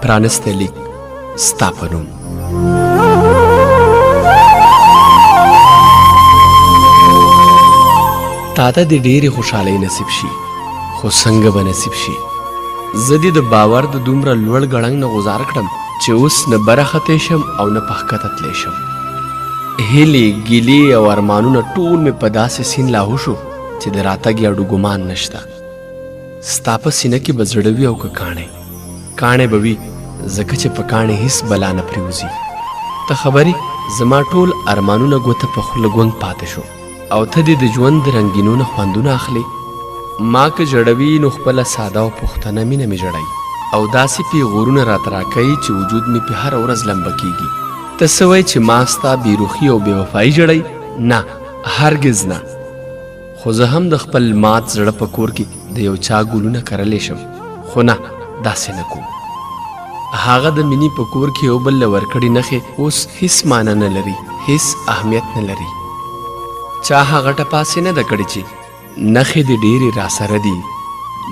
پرانستی لیک ستا په نوم. تا ته دې ډېرې خوشحالۍ نصیب شي، خو څنګه به نصیب شي؟ زه دې د باور د دومره لوړ ګړنګ نه غوځار کړم چې اوس نه بره ختی شم او نه په ښکته تلی شم. هیلې، ګیلې او ارمانونه ټول مې په داسې سیند لاهو شو چې د راتګ یا ګمان نشته. ستا په سینه کې به زړه وي او که کاڼی؟ کاڼی به وي، ځکه چې په کاڼي هیڅ بلا نه پرېوځي. ته خبر یې، زما ټول ارمانونه ګوته په خوله ګونګ پاتې شو او ته دې د ژوند د رنګینو نه خوندونه اخلې. ما که ژړوي نو خپله ساده او پښتنه مینه مې ژړوي او داسې پیغورونه راته راکوي چې وجود مې پې هره ورځ لمبه کېږي. ته څه وایې چې ما ستا بې روخي او بې وفایي ژړوي؟ نه، هرګز نه. خو زه هم د خپل مات زړه په کور کې د یو چا ګلونه کرلی شم، خو نه، داسې نه کوم. هغه د مینې په کور کې یو بل له ورکړې نښې اوس هیڅ معنی نه لري، هیڅ اهمیت نه لري. چا هغه ټپاسې نه ده کړې چې نښې دې ډېرې راسره دي،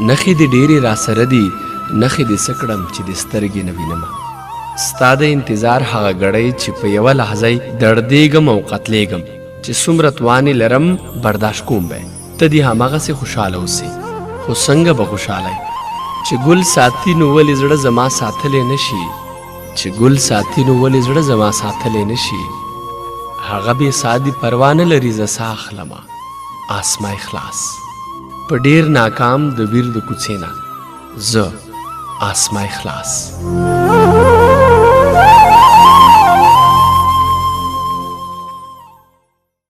نښې دې ډېرې راسره دي، نښې دې څه کړم چې دې سترګې نه وینمه. ستا د انتظار هغه ګړۍ چې په یوه لحظه یې دړدېږم او قتلېږم، چې څومره توان یې لرم برداشت کوم به. ته دې هماغسې خوشحاله اوسې، خو څنګه به خوشحاله یې؟ چې ګل ساتي نو ولې زړه زما ساتلی نه شي؟ چې ګل ساتي نو ولې زړه زما ساتلی نه شي؟ هغه بې سادي پروا نه لري، زه ساه اخلمه آسما اخلاص په ډیر ناکام د ویر د کوڅې نه، زه آسما اخلاص.